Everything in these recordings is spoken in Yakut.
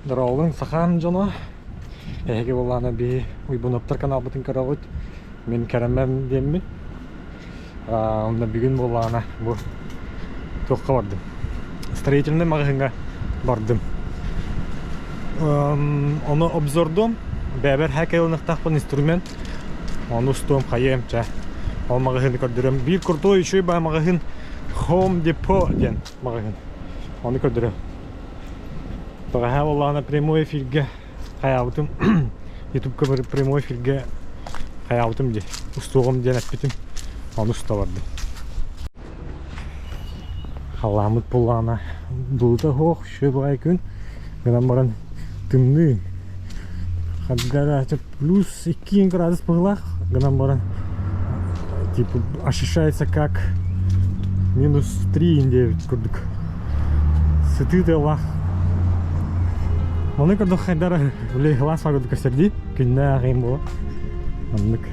Дорооболуҥ сахам дьоно! Эһиги буоллаҕына биһи Уйбунуоптар каналбытын көрөҕүт. Мин Кэрэмэн диэммин. Онно бүгүн буоллаҕына бу туохха бардым? Строительнай маҕаһыыҥҥа бардым. Ону обзордуом. Бэйэбэр хакай ылыныахтаахпын инструмент. Ону устуом хайыам чэ. Ол маҕаһыыны көрдөрөм. Биир крутой үчүгэй баа маҕаһыын Home Depot диэн маҕаһыын. Ону көрдөрөм. Бэҕэһээ буоллаҕына прямой эфиргэ хайаабытым ютубка прямой эфиргэ хайаабытым дии устуоҕум диэн эппитим ону уста бардым халлааммыт буоллаҕына былыта суох үчүгэй баҕайы күн гынан баран тымныы хардара плюс 2 градус быһыылаах гынан баран типа ощущается как минус 3 диэбит курдук сытыы тыаллаах Маны курдук хайдара били глаз курдук көстөр күннээх им буо оннук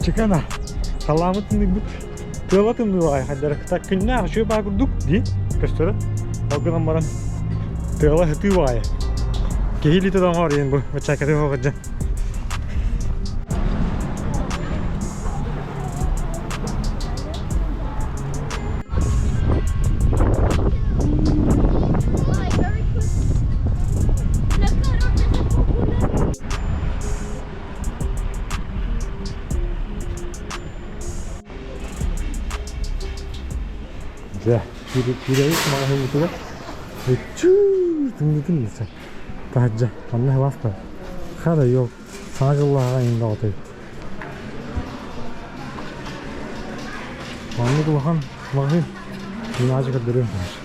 Чыкана, халаамыт тымныйбыт, тыала тымныылаҕай хайдара так күннээх үчүгэй баа курдук дии көстөрө. Ол гынан баран тыала сытыы баҕайы. Киһи илиитэ доҥоор диэн бу бачаакаты хоҕырдьан. Дьэ, киирэбит маҕаһыыммытыгар Иччүү, тымныытын билсэн. Таһырдьа, манна сылаас да. Хара йол, саҥа дьыллааҕы айан бөҕөтөй. Маннык улахан маҕаһыын. Мин аадьы көрдөрүөм конечно.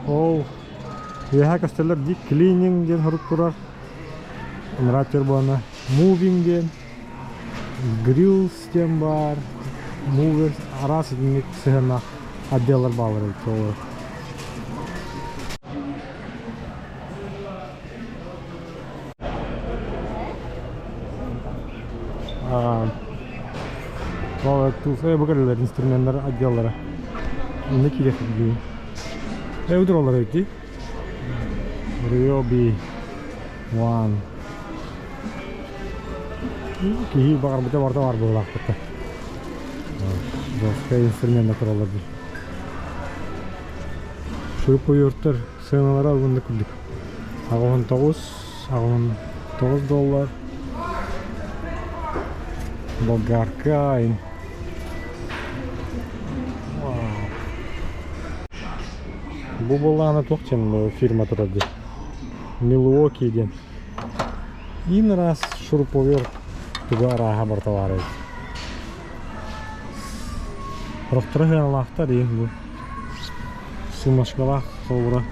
Ол үөһээ көстөллөр дии клининг диэн хорук турар. Ыныраа буолана moving диэн, grills диэн баар, movers араас итинник сыһыаннаах отделлар бааллар эбит ол. Бу көрөлөр инструменнар отделлара. Инна киирэх дии. Э удуралар эбит Ryobi One. Киһи баҕарбыта барыта баар буоллаахпыт. Жесткай инструменнар тураллар дии. Шуруповерттар Сыаналара уонна курдук. 89, 89 доллар. Болгарка ин. Бу буоллаҕына туох диэн фирма турар дии. Милуоки диэн. Ин раз шуруповерт туга арааһа барыта баар эбит. Рохторо сыаналаахтар иин бу. Суммашкалаах холобура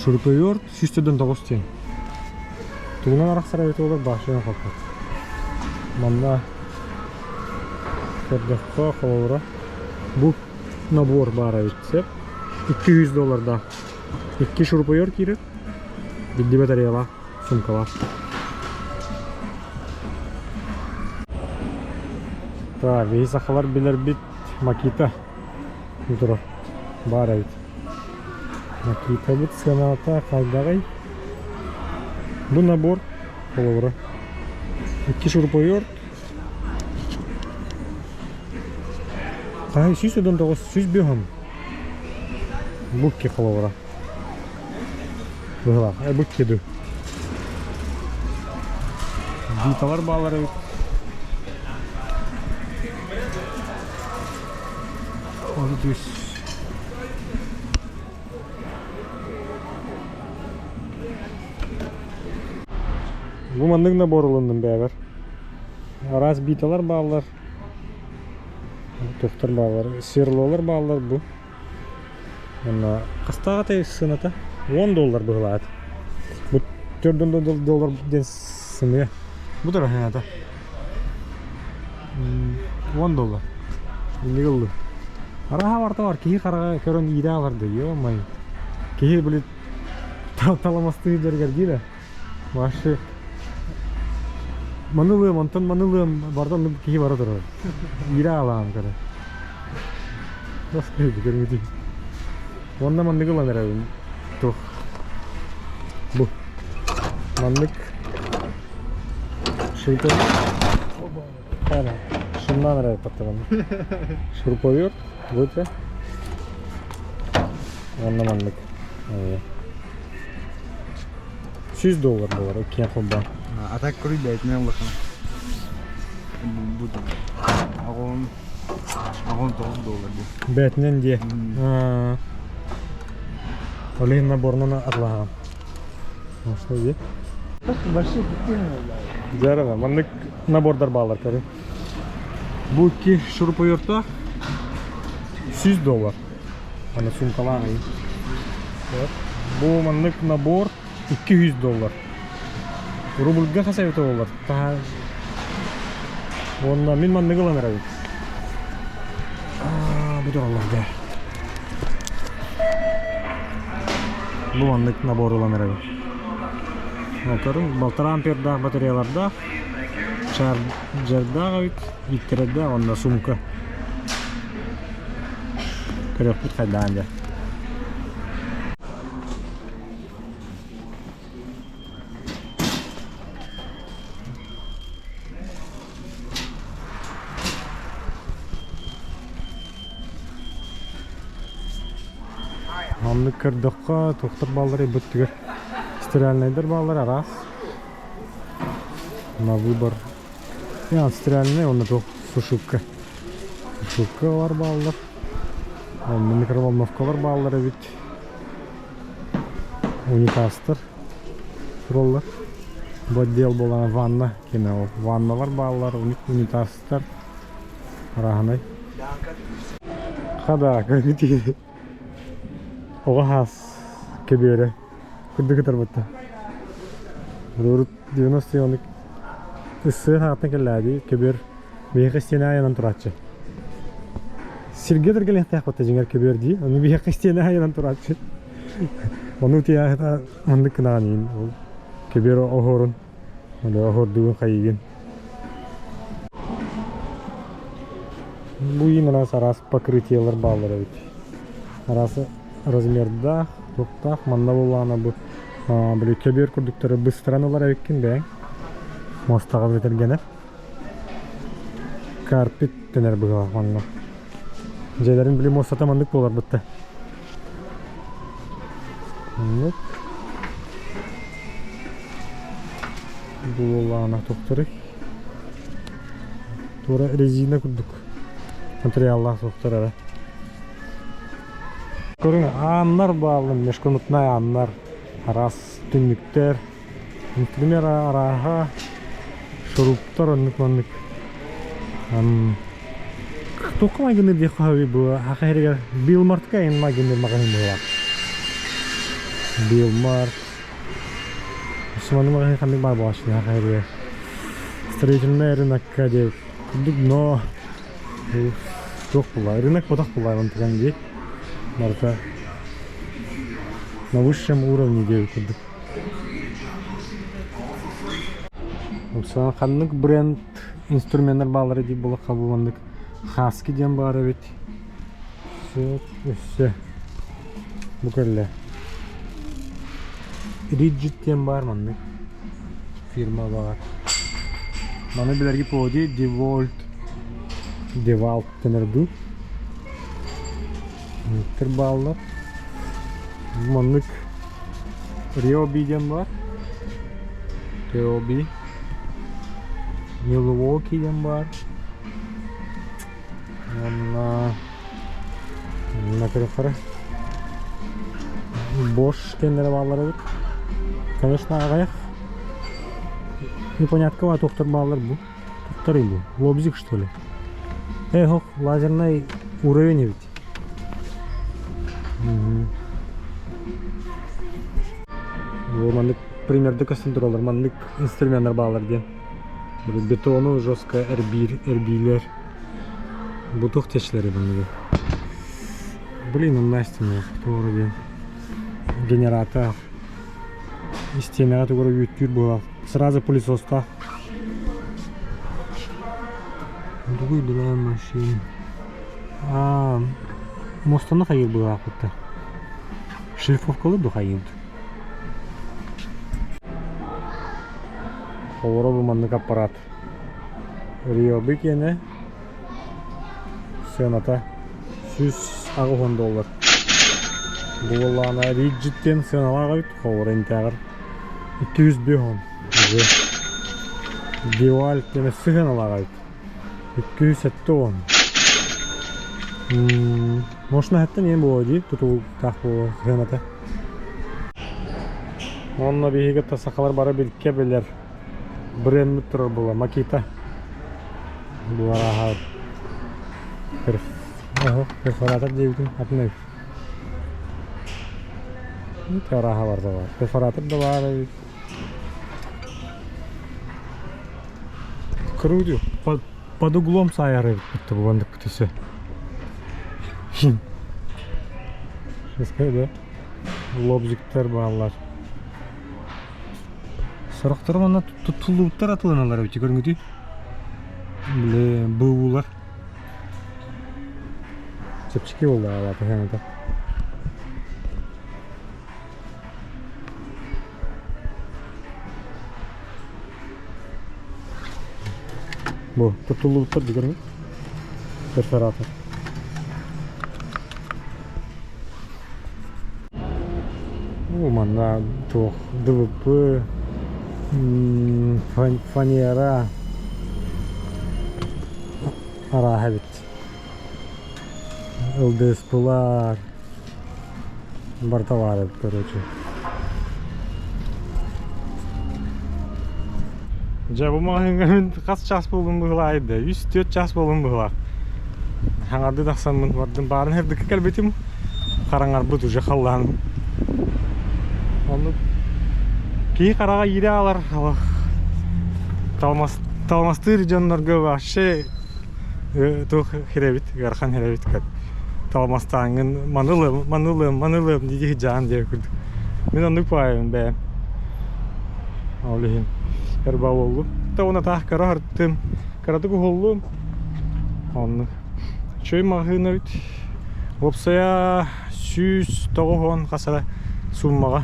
шуруповерт 109 диэн. Тугунан арахсар эбит буолар башня хоппот. Манна көрдөххө холобура бу набор баар эбит сөп. 200 доллардаах. Икки шуруповерт киирэр. Биллибэт батареялаах сумкалаах. Так, биһи сахалар билэрбит Макита турар баар эбит. Макитабыт сыаната хайдаҕый? Бу набор холобура. Икки шуруповерт. Хаһан 119 105 Букки холобура. Быһылаах. Э, букки ду. Биталар баалар эбит. 33. Бу маннык набор ылынным бэйэбэр. Араас бииталар бааллар, туохтар бааллар, сверлолар бааллар бу. Уонна хастааҕа этэй сыаната? 10 доллар быһылаат. Бу 4 доллар диэн сымыйа. Бу да сыаната. 10 доллар. Инник ыллым. Араха барта бар киһи хараҕа көрөн иирэ аларды. Ё-моё. Киһи били таламастыы дьарыгар диир Вообще манылыам, онтон манылыам, бардан киһи бара турар. Иирэ аалаан көрө. Көрүҥүтүй. Уонна маннык ылан эрэбин. Туох. Бу. Маннык шуруповерт. Шуннан эрэбит баттабын. Шуруповерт. Бу Уонна маннык. 100 доллар буолар иккиэн холбоон. А так көрүй бэйэтинэн улахан. Бу аҕон аҕон тоҕус доллар дии. Бэйэтинэн диэ. Ол иһин наборунан атылаһаҕын. Что дии? Дьэ маннык набордар бааллар көрү. Бу икки шуруповерттаах 100 доллар. Аны суумкалаах Бу маннык набор 200 доллар. Рубльга хас эбитэ буоллар? Уонна мин маннык ылан эрэбин. Бу тураллар Бу маннык набор ылан эрэбин. Көрүҥ, балтараа ампердаах батареялардаах, чарджердаах эбит, ииттэрэрдээх уонна сумка. Көрүөхпүт хайдаан дьэ. Маннык көрдөххө, туохтар бааллар быттыгар стиральнайдар бааллар араас. На выбор. Стиральный уонна туох сушилка. Сушилкалар бааллар. Онно микроволновкалар бааллар эбит. Унитазтар тураллар. Бу отдел буолан ванна кэнэ ол. Ванналар бааллар, унитазтар арааһынай. Хада, көргүтү. Оҕо хаас кэбиэрэ курдук ытарбытта. Урут 90 оннук ыссы хааттан кэллээди көбүөр биһиэхэ истиэнэ айанан турааччы. Сиргэ дэргэлиэхтээх батта дьиҥэр көбүөр дии. Ону биһиэхэ истиэнэ айанан турааччы. Ону тиэхэ маннык гынаҕын иин ол көбүөр оһуорун оһуордугун хайыгын. Бу иин араас араас покрытиелар бааллар эбит. Араас размердаах, туохтаах манна буоллаҕына бу били көбүөр курдуктары быстаран ылар эбиккин бэйэҥ. Муостаҕа бүтэргэнэр. Карпит дэнэр быһыылаах манна. Дьиэлэрин били муостата маннык буолар бытта. Маннык. Бу буоллаҕына туохтарый? Туора резина курдук материаллаах суохтар эрэ. Көрүҥ, ааннар бааллар, межкомнатнай ааннар, араас түннүктэр, например, арааһа шуруптар оннук-маннык. Туохха майгынныыр диэххэ сөбүй бу саха сиригэр Билмартка эҥин майгынныыр маҕаһыын быһыылаах. Билмарт. Сыманы маҕаһыын ханнык баар буолааччыный саха сиригэр? Строительнай рынокка диэбит курдук, но туох буолла? Рынок ботах буолла онтукаҥ дии. Барыта на высшем уровне диэбит курдук. Ханнык бренд инструменнар бааллара дии буоллахха бу маннык Хаски диэн баар эбит. Өссө бу кэллэ. Риджит диэн баар маннык фирма баар. Маны билэрги поди Девольт Девалт дэнэр дуу. Манныктар бааллар. Маннык Ryobi диэн баар. Ryobi. Milwaukee диэн баар. Уонна Манна көрүөххэ Bosch кэннэрэ бааллар эбит. Конечно, аҕыйах. Непоняткова туохтар бааллар бу. Туохтар бу? Лобзик, что ли? Эх, лазерный уровень эбит. Бу маннык примерды көстөн тураллар, маннык инструменнар бааллар диэн. Бетону жестко эрбиир, эрбиилэр. Бу туох тиэчилэрий манныгы? Блин, он Настя туора диэн. Генератор. Истиэнэҕэ тугу эрэ үүттүүр буолар. Сразу пылесостаах. Другой была машина. Аа, муостаны хайыыр быһаахпыттар. Шлифовкалыы ду хайыыбыт. Олоро бу маннык аппарат. Риоби киэнэ сыаната 180 доллар. Бу буоллаҕына Риджит диэн сыаналаах эбит, холобура интээҕэр 250 уже Диваль диэн сыаналаах эбит. 270. Может, наһаттан иэн буолуо дии, тутулуктаах буолуо сыаната. Онно биһиги кытта сахалар бары билкэ билэр брендмит турар буолла Макита. Бу арааһа перфоратор диэбитим атын эбит. Арааһа бар да бар. Перфоратор да баар эбит. Круто. Под, под углом саайар эбит будто бы маннык күтүсэ. да? Лобзиктар бааллар. Сорохторо манна туттуллубуттар атыланалар эбит көрүҥүтүй. Бile буулар. Чэпчэки буолла аалаата сыаната. Бу туттуллубуттар дигэрин перфоратор. Ну, манна туох ДВП, фанера арааһа эбит. ЛДСПлар барыта баар эбит, короче. Дьэ, бу маҕаһыыҥҥа мин хас чаас буоллум быһылаай да, 3-4 чаас буоллум быһылаах. Хаҥарды тахсаммын бардым, баарын сырдыкка кэлбитим, хараҥарбыт уже халлаан. Оннук киһи хараҕа иирэ аалар, талмас, талмастыыр дьоннорго вообще туох хирэбит, ыарахан хирэбит как талмастааҥҥын манылым, манылым, манылым дии дьаан диэ курдук. Мин оннук баайым бэйэм. Ол иһин эрба буоллум. Та уна таах кыра артым, кыратык уһуллум. Оннук. Чөй маҕаһыына эбит. Уопсайа 190 хас эрэ суммаҕа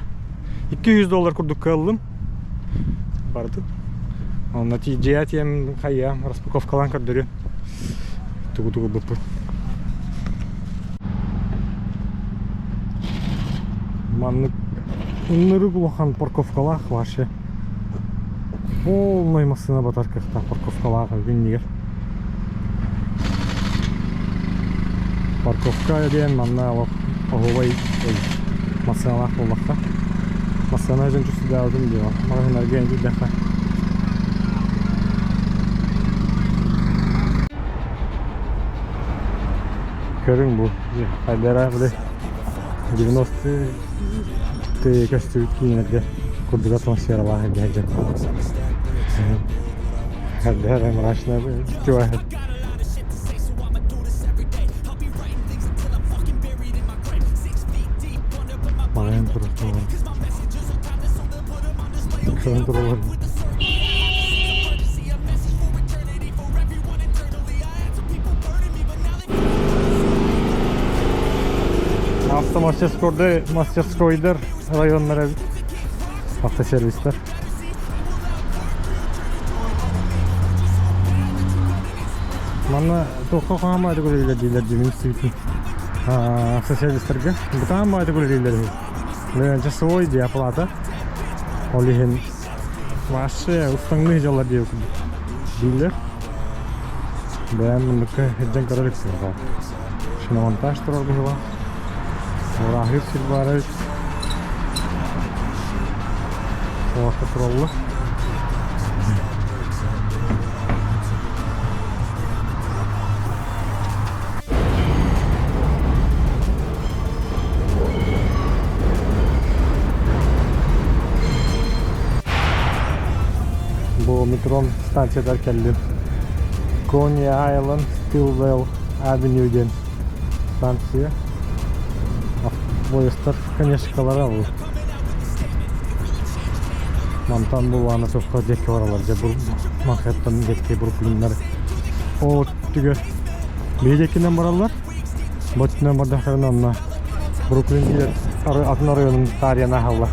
200 доллар курдук кыаллым. Бардым. Онно тиийдьиэ тиэм хайыам распаковкалаан көрдөрүөм. Тугу-тугу ылбыппын. Маннык ынырык улахан парковкалаах вообще. Полный массыына батар кыахтаах парковкалаах иннигэр. Парковка диэн манна олох оһуобай массыыналаах буоллахха. Массыына дьон чувствуйдаабытым диэн маҕаһыыннарга киирдэххэ. Көрүҥ бу хайдара били 90-е көстүбүт киинэлэргэ курдук атмосфералаах эбит дьон. Хайдара мрачная чувак. Маҕан турар Көрөн тураллар. Автомастерскойдар, мастерскойдар районнара эбит. Автосервистар. Манна туохха хаамааты үлэлииллэр дииллэр дии мин автосервистарга. Бытаан баайты үлэлииллэр үһү. Часовой дии оплата. Ол иһин вообще устаҥныы дьаллар диэбит курдук дииллэр. Бэйэм муннукка илдьэн көрөр иксиэҕэ. Шиномонтаж турар быһыылаах. Ураһыыр сир баар эбит. Оҕото тураллар. Бу метрон станциятыгар кэллим. Coney Island Stillwell Avenue диэн станция. Поездтар конечкалара ол. Мантан булааны туохха диэки баралар дьэ Манхэттен диэки Бруклиннар ол өттүгэр биһи диэкинэн бараллар. Бу өттүнэн бардахтарына онно Бруклин биир атын оройуонун таарыйан ааһаллар.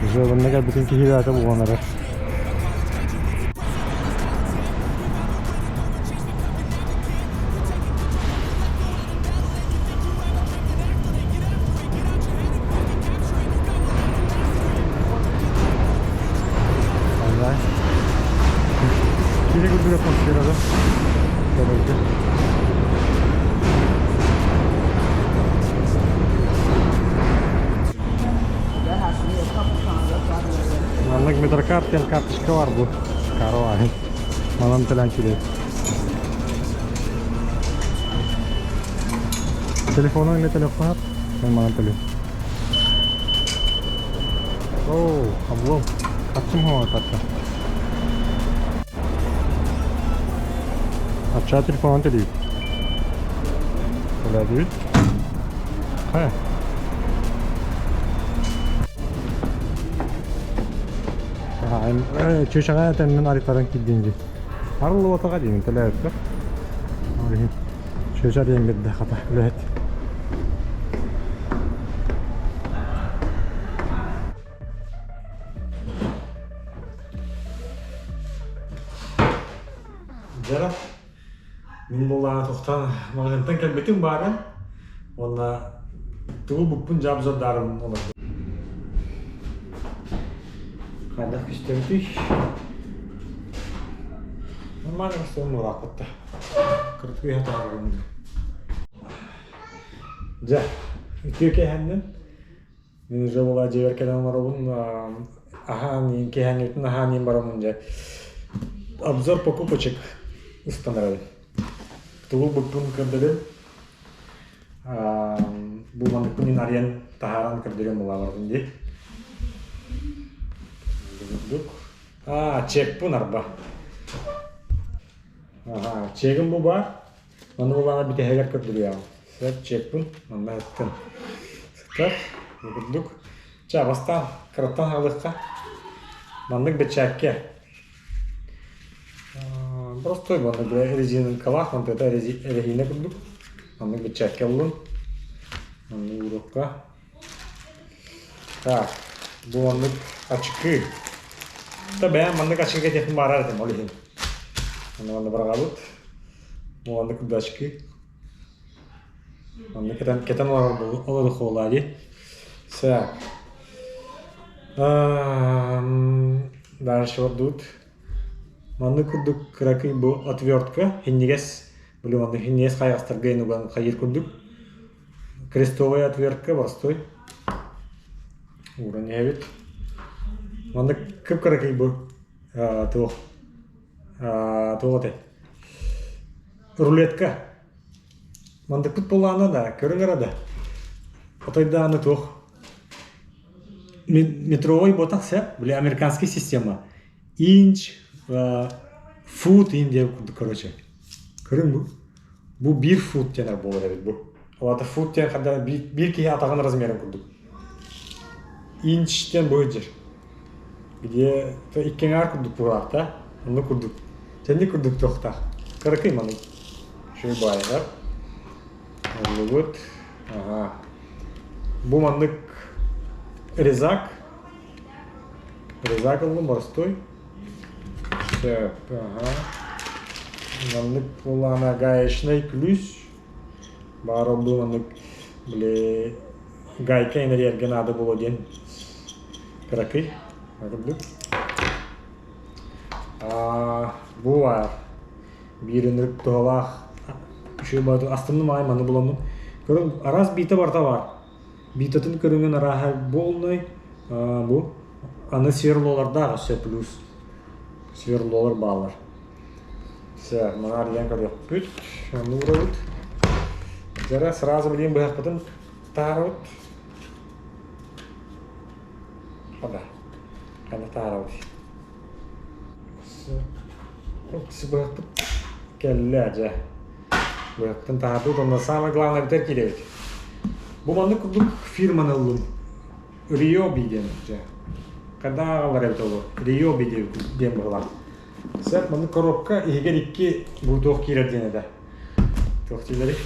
Уже онно кэлбитин киһи бэйэтэ буолан эрэр. Киһи курдук атмосферада көрөргө. Маннык метрокарт диэн карточка бар бу. Каро Манан төлөөн киирэр. Телефонун эмиэ төлөххө Мен манан төлүм. Оо, облом. Хаччым хоҥо тарта. Аччаа телефонун төлүүр. Төлөөдүбүт. Хэ. Чүчэҕэ этэннэн арыйтаран киирдин дии. Арыллыбатаҕа диэн төлөөбүттэр. Ол иһин чүчэ диэн биэрдэ хата үлэһит. Дьара, мин буоллаҕына тохтоон маҕаһыынтан кэлбитим баара уонна тугу буппун дьаабзордаарым олордум. Хайдах көстөбүтүй? Нормально көстөбүн буолаахпыт да. Кырдьык үөһэ таһаарарым. Дьэ, үтүө киэһэннэн. Мин уже була дьиэбэр кэлэн олоробун аһаан иин киэһээҥҥитин аһаан иин бараммын дьэ обзор покупочек ыстанарабын. Тугу булбун көрдөрүм. Бу манныкпын мин арыйан таһааран көрдөрүм булаабарбын дии. Курдук. Аа, чекпун арба. Аха, чегим бу баар. Маны булаана бүтэһигэр көрдөрүөҕүм. Сөп, чекпун. Манна ыттын. Сытар. Бу курдук. Чэ, бастаан кыраттан хаалыахха. Маннык бэчээккэ. Простой маннык резинкалаах, мантыта эрэһиинэ курдук. Маннык бэчээккэ буллум. Маннык уруокка. Так, бу маннык очки. Та бэйэм маннык очки кэтиэхпин баарар этим, ол иһин. Манна манна быраҕабыт. Бу маннык очки. Манна кэтэн, кэтэн олорор олору дии. Так. Дальше ордут. Маннык курдук кыракый бу отвертка, хиннигес, били маннык хиннигес хайастарга уган хайыр курдук. Крестовая отвертка простой. Ууран иһэбит. Маннык кып-кыракый бу туох туох этэй? Рулетка. Мандыкпыт буоллаҕына да, көрүҥ эрэ да. Отой даҕаны туох метровой буотах сөп, били американский система. Инч, фут ин диэн курдук короче. Көрүҥ бу. Бу биир фут диэн буолар эбит бу. Ол аата фут диэн ханна биир киһи атаҕын размерын курдук. Инч диэн бу дьир. Где икки аҥаар курдук буолаах да, оннук курдук. Тэнник курдук туохтаах. Кыракый маннык. Үчүгэй баайыгар. Оннубут. Ага. Бу маннык резак. Резак ыллым боростуой. Сөп, ага. Маннык буоллаҕына гаечный ключ. Баар ол маннык били гайка инэрийэргэ наада буолуо диэн кыракый курдук. Бу баар биир ынырык туһалаах Үчүгэй баҕайытык астынным аҕай маны буламмын. Көрүҥ, араас биитэ барыта баар. Биитэтин көрүҥүн арааһа буолнай бу аны сверлолардаах өссө плюс сверлолар бааллар. Все, маны арыйан көрүөхпүт. Онну уурабыт. Дьара сразу билигин быһахпытын таһаарабыт. Хада. Хана таһаарабыт. Быһахпыт кэллэ дьэ. Быһахпытын таһаарбыт уонна самое главное бүтэр киирэбит. Бу маннык курдук фирманы ыллым. Ryobi диэн дьэ. Когда аҕалар эбит ол Ryobi диэн быһылаах. Сөп маннык коробка иһигэр икки бу туох киирэр диэн этэ. Туох дииллэрий?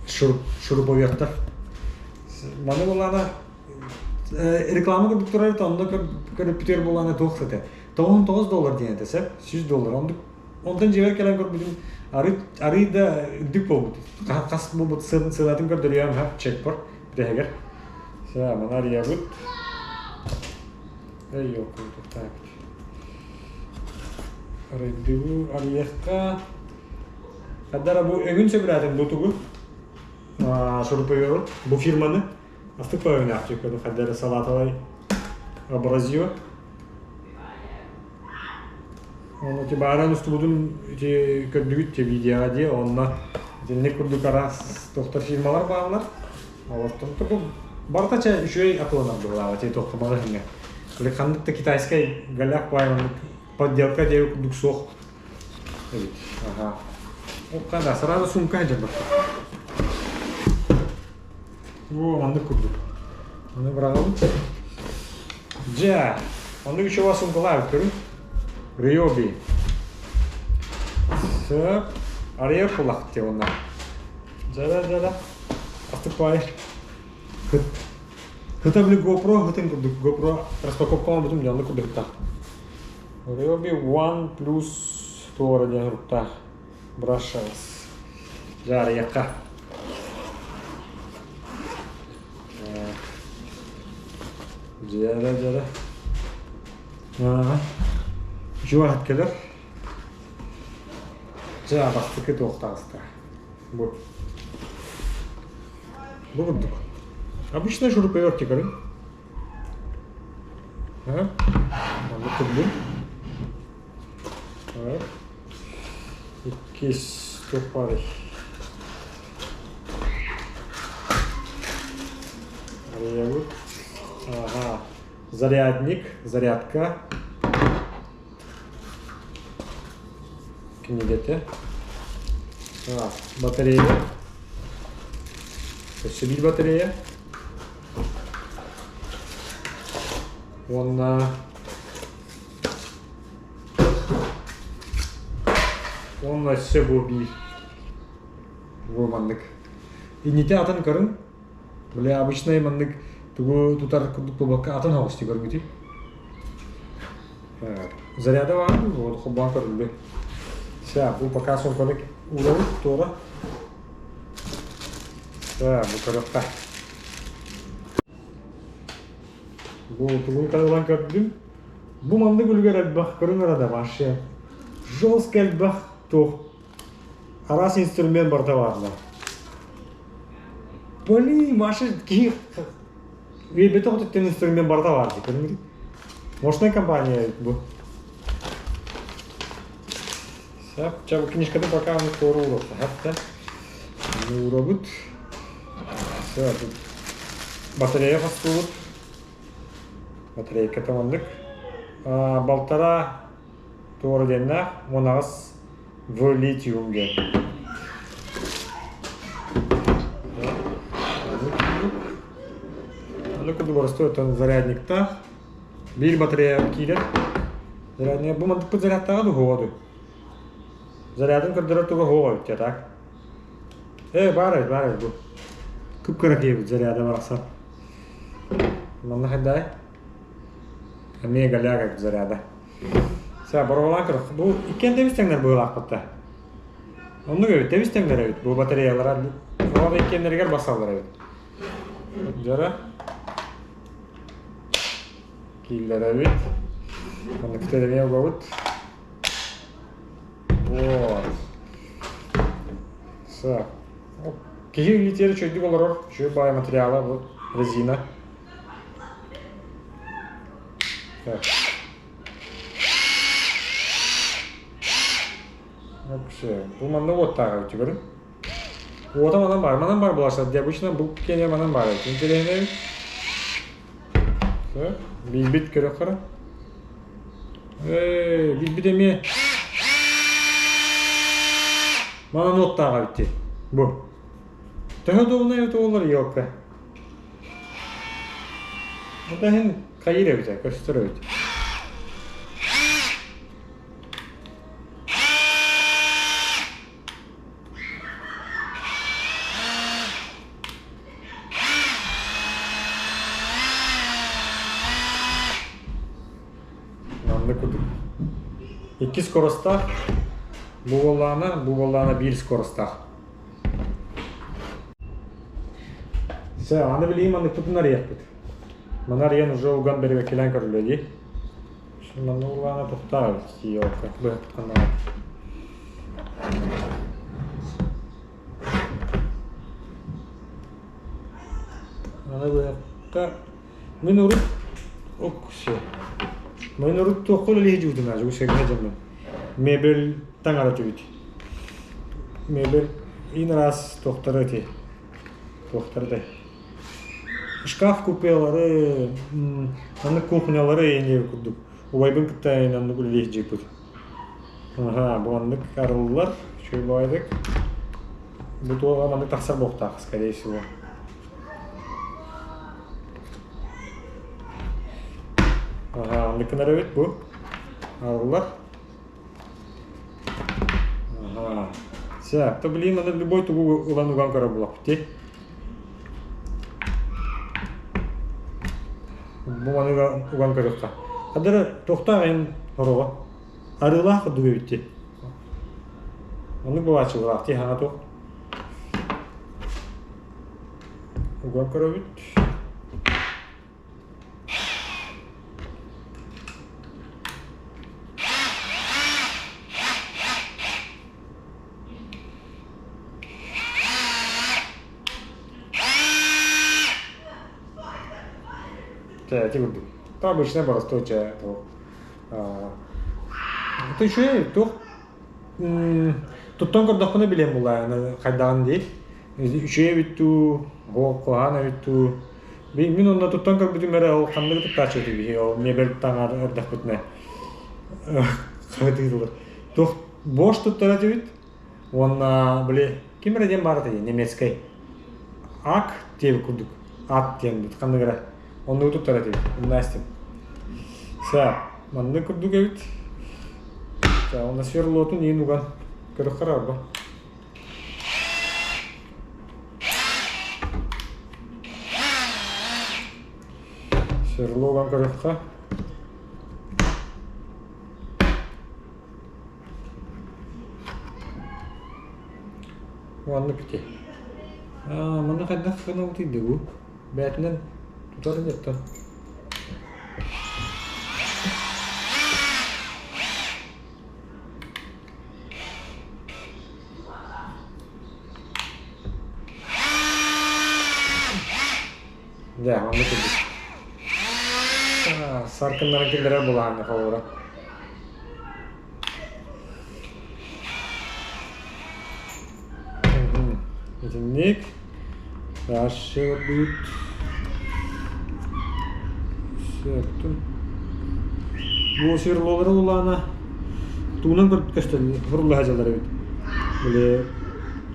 Шуруповерттар. Маны булаана реклама курдук турар онно көрүппүтүгэр буолаана туох этэ. 99 доллар диэн этэ сөп 100 доллар. Оннук онтон дьиэбэр кэлэн көрбүтүм арый арый да үрдүк буолбут. Хас буолбут сыанатын көрдөрүөм ха чекпор бүтэһигэр. Все, маны арыйабыт. Эй, ёлка, Арыйдыбы арыйыахха. Хадара бу өҥүн сөбүлээтим бу тугу? Шуруповерт бу фирманы. Астык өҥнөөх көрү хадара салатовай абразио. Оны ти бааран устубутун ити көрдүгүт те видеоға дии онно итинник курдук араас тохтор фирмалар бааллар. Олортон бу барыта чэ үчүгэй атыланар быһылааҕа ти туохха маҕаһыыҥҥа. Или ханнык да китайскай голяк баай подделка диэби курдук суох эбит. Ага. Ол да сразу сумка сылдьар О, маннык курдук. Аны быраҕабыт. Дьэ, оннук үчүгэй сумкалаах көрүҥ. Ryobi. Сөп. Арыйар кулах диye онна. Дьэ, дьэ, дьэ. Астык баай. Хыта били GoPro хытын курдук. GoPro распаковкалаан бүтүм дьэ оннук курдук Ryobi One Plus туора диэн суруктаах. Брашалс. Дьэ, арыйыахха. Дьэрэ, дьэрэ. Аа. Үчүгэй кэлэр. Дьэ, бастакы туох таҕыста. Бу. Бу курдук. Обычный шуруповерт көрүҥ. Маннык курдук. Иккис туох баарый? Арыйабыт. Ага. Зарядник, зарядка. Кинигэтэ. Батарея. Өссө биир батарея. Уонна Уонна өссө бу биир бу маннык иннити атын көрүҥ били обычный маннык тугу тутар курдук буолбакка атын оҕус көрбүтүй заряда баар вот холбоон көрүллү Ща, бу пока сумканы уурабыт туора Да, бу көрүөххэ Бу тугун ылан көрдүм. Бу маннык үлүгэр элбэх көрүҥ эрэ да вообще. Жестко элбэх туох араас инструмент барыта бааллар. Блин, Маша киһи биэрбэтэх өттүттэн инструмент барыта баар дии көрүҥ Мощная компания бу. Сөп, чэ бу книжканы пока мы туора уруохха, хатта. Уурабыт. Все, тут батарея хостуубут. Батарейката маннык. Балтараа туора диэннээх, 18 в литиум диэн. Аны курдук боростуой оттон зарядниктаах. Биир батарея киирэр. Зарядник бу мантыкпыт зарядтааҕа да уһуоҕа дуо? Зарядын көрдөрөр туга уһуоҕа эбит так. Э, баар эбит, баар эбит бу. Кып-кыра киһибит заряда барахсан. Манна хайдай? Эмиэ голяк эбит заряда. Сэ, боруобалаан көрөх. Бу иккиэн тэбис тэҥнэр быһыылаахпыт да. Оннук эбит, тэбис тэҥнэр эбит. Бу батареялара олор иккиэннэригэр басаллар эбит. Дьара. Киллэрэбит. Оннуктар эмиэ угабыт. Вот. Киһи илиитигэр үчүгэйдик олорор, үчүгэй баай материала бу резина. Так. Вообще, бу манна уоттааҕа үтүгэрин. Уота манан баар, манан баар буолар дии обычно бу киэнэ манан баар эбит. Интэриэһинэй. Билбит көрөххөрө. Ээ, билбит эмиэ. Манан уоттааҕа эбит дии. Бу. Төһө удобнай эбит буоллар елка. Это иһин хайыр эбит, көстөр эбит. Маннык курдук. Икки скоростаах. Бу буоллаҕына, бу буоллаҕына биир скоростаах. Сэ, аны билигин манныкпытын арыйахпыт. Маны арыйан уже уган бэрэбэккэлээн көрүллүө дии. Манна улаана тохтоо елка быһыттанаа. Аны быһахха мин урут ок все. Мин урут туохха үлэлии дьуутун аажы сэргэ дьоннум. Мебель таҥара түбүт. Мебель ин раз туохтара эти туохтара да Шкаф купелары, маннык кухнялары эйиҥ курдук. Убайбын кытта оннук үлэлиэх дьиэппит. Аһаа, бу оннук арыллар, үчүгэй баҕайытык. Бу туоҕа маннык тахсар буолуохтаах, скорее всего. Аһаа, оннук гынар эбит бу. Арыллар. Аһаа. Всё, то блин, аны любой тугу ылан уган көрөр буолуохпут дии. Бу маны уган көрүөххэ. Хадара туохтаах эн хороҕо? Арыылаах курдук эбит дии. Оннук буолааччылаах дии хаҥа туох. Уган көрөбүт. Чэ, ити курдук. Обычно боростуой чэ, туох. Это үчүгэй туох туттан көрдөхпүнэ билиэм булаа хайдаҕын дии. Үчүгэй эбит дуу, куһаҕан эбит дуу. Мин онно туттан көрбүтүм эрэ ол ханныгы туттааччы этибиһий ол мебель таҥар эрдэхпитинэ хаһытыылар. Туох Bosch туттар этибит уонна били ким эрэ диэн баар этэ немецкэй ак диэбит курдук ат диэн ханнык эрэ оннугу туттар этибит умнаастым. Сэ маннык курдук эбит. Онно сверлотун иин уган көрөххө арба. Сверло уган көрүөххэ. Уонна ити. Аа, манна хайдах гынабытый дуу? Бээтинэн тутар инеттэн. Дьэ, оннук курдук. Саркыннарын киллэрэр былааҥҥа холобура. Итинник. Дальше будет. Сөптүн. Бу сверлолары улаана туунан көстөн хурулла сылдьаллар эбит. Били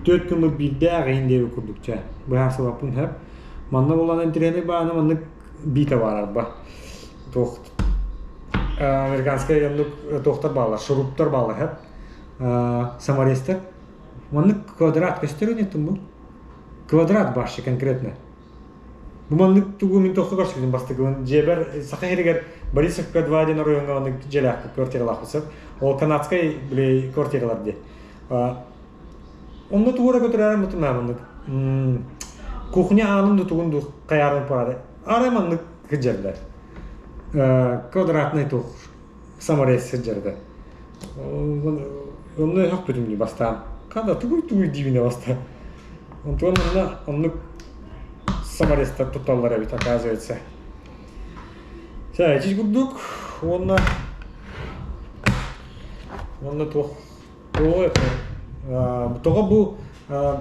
түөрт күммүт биирдээх иһин диэбит курдук чэ. Быһаарсыбаппын сөп. Манна булан интириэһинэй бааны маннык биитэ баар арба. Туох американскай оннук туохтар бааллар, шуруптар бааллар сөп. Саморезтар. Маннык квадрат көстөр ини бу. Квадрат башы конкретно. Бу маннык тугу мин тохто көрсүбүтүм бастакыбын. Дьиэбэр Саха сиригэр Борисовка 2 диэн оройуоҥҥа маннык дьиэлээхпит, квартиралаахпыт сөп. Ол канадскай били квартиралар дии. Онно тугу эрэ көтүрээрим бутум ээ маннык. Кухня аанын да тугун дуу хайаарын парады. Арай маннык сылдьаллар. Квадратный туох саморез сылдьарда. Онно өһөхпүтүм дии бастаан. Хада тугуй тугуй диибин баста. Онтон онно оннук саморезтар тутталлар эбит, оказывается. Чэ, ити курдук уонна уонна туох туох тоҕо бу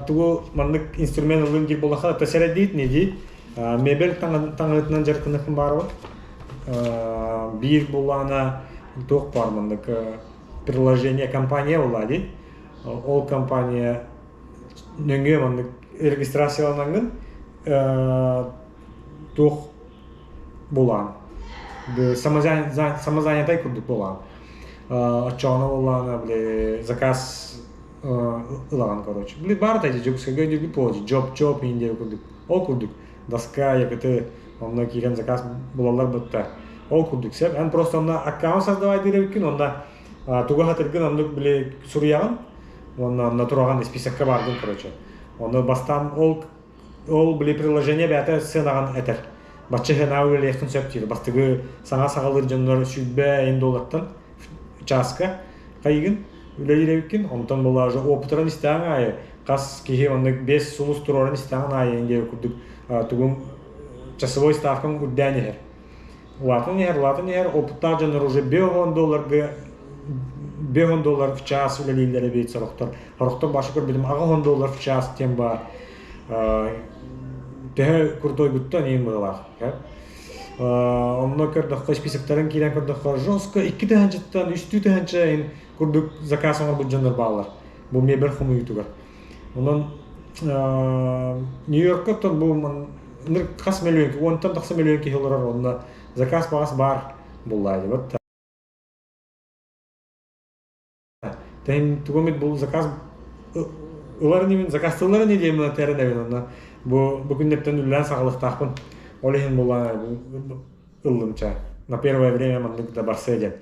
тугу маннык инструмент ыллын диир буоллахха то сэрэдиит не дии мебель таҥаһытынан дьарыктаныахпын баарбын биир буллаана туох баар маннык приложение компания буолла дии ол компания нөҥүө маннык регистрацияланаҥҥын туох булаан самозанятай курдук буолаан оччоҕуна буоллаҕына били заказ ылаҕын короче били баар да дьокуускайга өйдүүрбүт буолуо жоп жоп иин диэбит курдук ол курдук доска якыты онно киирэн заказ булаллар бытта ол курдук сеп эн просто онно аккаунт создавай диир эбиккин онно тугу хатыргын оннук били суруйаҕын уонна онно тураҕын списокка бааргын короче ону бастаан ол Ол били приложение бэйэтэ сыанаҕын этэр. Бачча сыанаҕа үлэлиэххин сөп диир. Бастакы саҥа саҕалыыр дьоннор 20 иин доллартан чааска хайыгын үлэлиир эбиккин. Онтон буолла уже опытыран истэҕиҥ аайы хас киһи оннук 5 сулус туруоран истэҕин аайы диэри курдук тугуҥ часовой ставкаҥ үрдээн иһэр. Улаатан иһэр, улаатан иһэр, опыттаах дьоннор уже 50 долларга 50 доллар в час үлэлииллэр эбит сорохтор. Сорохтор башы көрбүтүм 80 доллар в час диэн баар. Төһө курдуйгуттан иин быһылаах. Онно көрдөххө списоктарын киирэн көрдөххө жестко 2 тыһанчыттан 3 тыһанча иин курдук заказ оҥорбут дьоннор бааллар. Бу мебель хомуйуутугар. Онон Нью-Йоркка оттон бу хас миллион, уонтан тахса миллион киһи олорор, онно заказ баҕас баар буоллаа Тэһин тугу эмит бу заказ ылар инибин, заказтыыллар ини диэмин этэрин эбин онно бу бу күннэртэн үлэлээн саҕалыахтаахпын. Ол иһин буоллаҕына ыллым ча. На первое время маннык да барсыа диэн.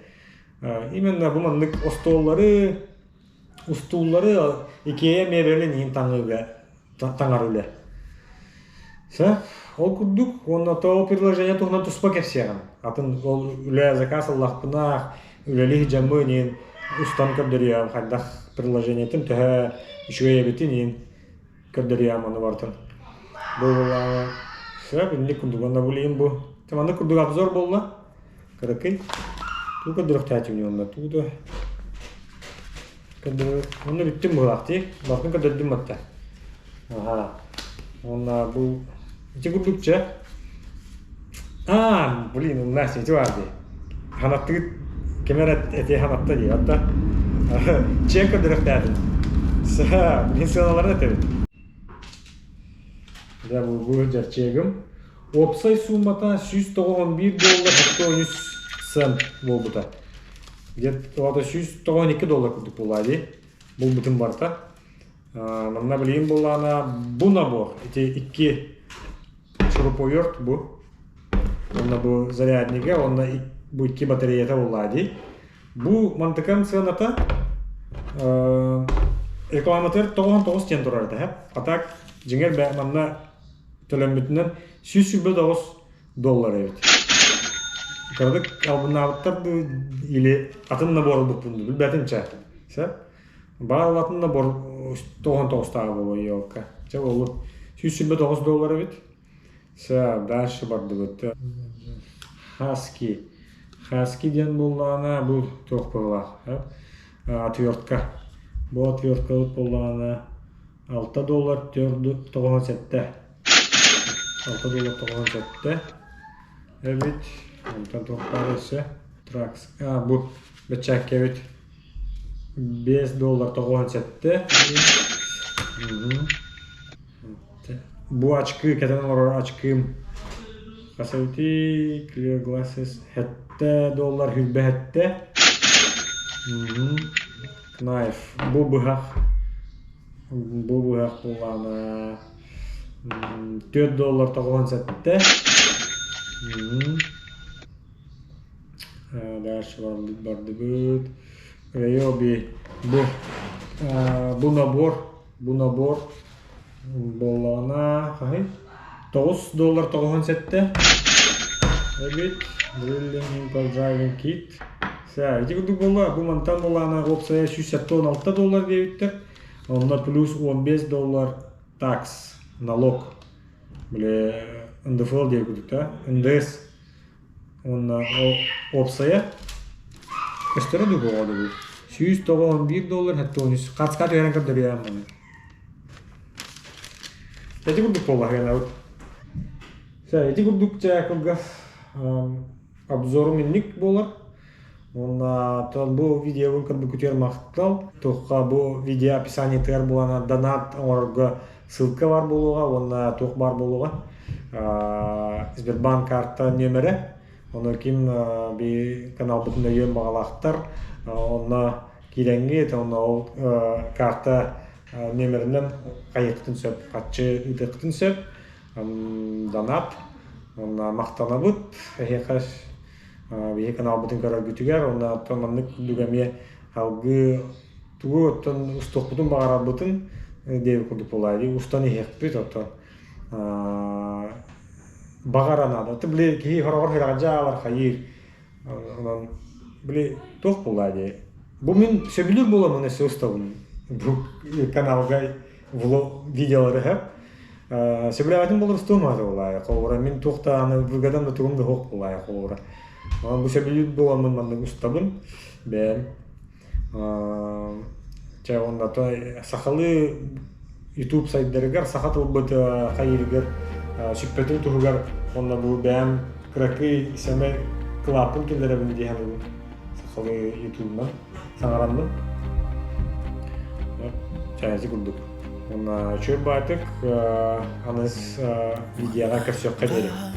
Именно бу маннык остуоллары Устууллары Икея миэбэлин иһин таҥыыга таҥар үлэ. Сөп. Ол курдук уонна то предложение туһунан туспа кэпсиэҕим. Атын ол үлэ заказ ыллахпына үлэлии дьаммын иһин устан көрдөрүөм хайдах предложениетын төһө үчүгэй эбитин иһин көрдөрүөм ону барытын. Бу буоллаҕына сөп инник курдук уонна бу билигин бу маннык курдук обзор буолла. Кыракый. Тугу көрдөрүөхтээччибин уонна тугу да көрдөрөр. Онно бүттүм быһыылаах дии. Барытын көрдөрдүм батта. Аха. Уонна бу ити курдук чэ. Аа, блин, у нас ити бар дии. Ханаттыгыт ким эрэ эти ханатта дии. Отта чек көрдөрүөхтээбин. Саа, блин, сыаналарын этэбин. Дьэ, бу бу дьэрчиэгим. Уопсай суумата 191 доллар 73 цент буолбута. Где-то 192 доллар курдук буолла дии. Булбутум барыта. Манна билигин буоллаҕына бу набор ити икки шуруповерт бу. Уонна бу заряднига, уонна бу икки батареята буолла дии. Бу мантыкам сыаната рекламатыгар 99 диэн турар этэ. А так дьиҥэр манна төлөммүтүнэн 129 доллар эбит. Кыратык албыннаабыттар дуу или атын набор ылбыппын дуу билбэтим чэ. Сөп. Баар атын набор 99-тааҕы буолуо елка. Чэ буоллун. 129 доллар эбит. Все, дальше бардыбыт. Хаски. Хаски диэн буоллаҕына бу туох быһыылаах отвертка. Бу отверткабыт буоллаҕына 6 доллар 97. 6 доллар 97 эбит. Онтон туох баар өссө? Тракс. А, бу бэчээккэ эбит. 5 доллар 97. Бу ачкы кэтэн олорор ачкым хас эбитий Clear Glasses 7 доллар 27. Knife. Бу быһах. Бу быһах буоллаҕына 4 доллар 97. Дальше бардыбыт. Ryobi бу бу набор бу набор буоллаҕына хаһый 9 доллар 97 эбит Drilling Impulse Driving Kit. Ити курдук буолла. Бу мантан буоллаҕына уопсайа 176 доллар диэбиттэр. Онно плюс 15 доллар tax, налог. Били НДФЛ диэн курдук да, НДС уонна уопсайа көстөрө дуу буоҕа дуу 191 доллар 73 хацка түһэрэн көрдөрүөм маны. Эти курдук буолла Ити курдук чэ кылгас обзорум инник буолар. Уонна бу видеобун көрбүккүтүгэр махтал. Туохха бу видео описаниетыгар буолан донат оҥорорго ссылка бар буолуоҕа уонна туох баар буолуоҕа. Сбербанк карта нүөмэрэ. Ону ким би каналбытын өйүөн баҕалаахтар онно киирэҥҥит, онно ол карта нүөмэринэн хайыаххытын сөп, харчы ыытыаххытын сөп. Донат. Уонна махтанабыт эһиэхэ биһи каналбытын көрөргүтүгэр уонна оттон маннык курдук эмиэ алгыы тугу оттон устуохпутун баҕарарбытын диэбит курдук буолаа устан иһиэхпит оттон баҕара наада ты били киһи хороҕор сүрэҕэлдьэ аалар хайыыр онон били туох буолаа дии бу мин сөбүлүүр буоламмын өссө устабын бу каналга влог видеолары сөп сөбүлээбэтим буолар устуом аата буолаайа холобура мин туох да аны выгодам да тугум да суох буолаайа холобура онон бу сөбүлүүр буоламмын маннык устабын бэйэм чэ уонна сахалыы ютуб сайдарыгар саха тылбыт хайыырыгар сүппэтин туһугар уонна бу бэйэм кыракый сэмэй кылааппын киллэрэбин дии саныыбын сахалыы ютубунан саҥараммын чээзи курдук уонна үчүгэй баатык аныс видеоҕа көрсүөххэ диэри.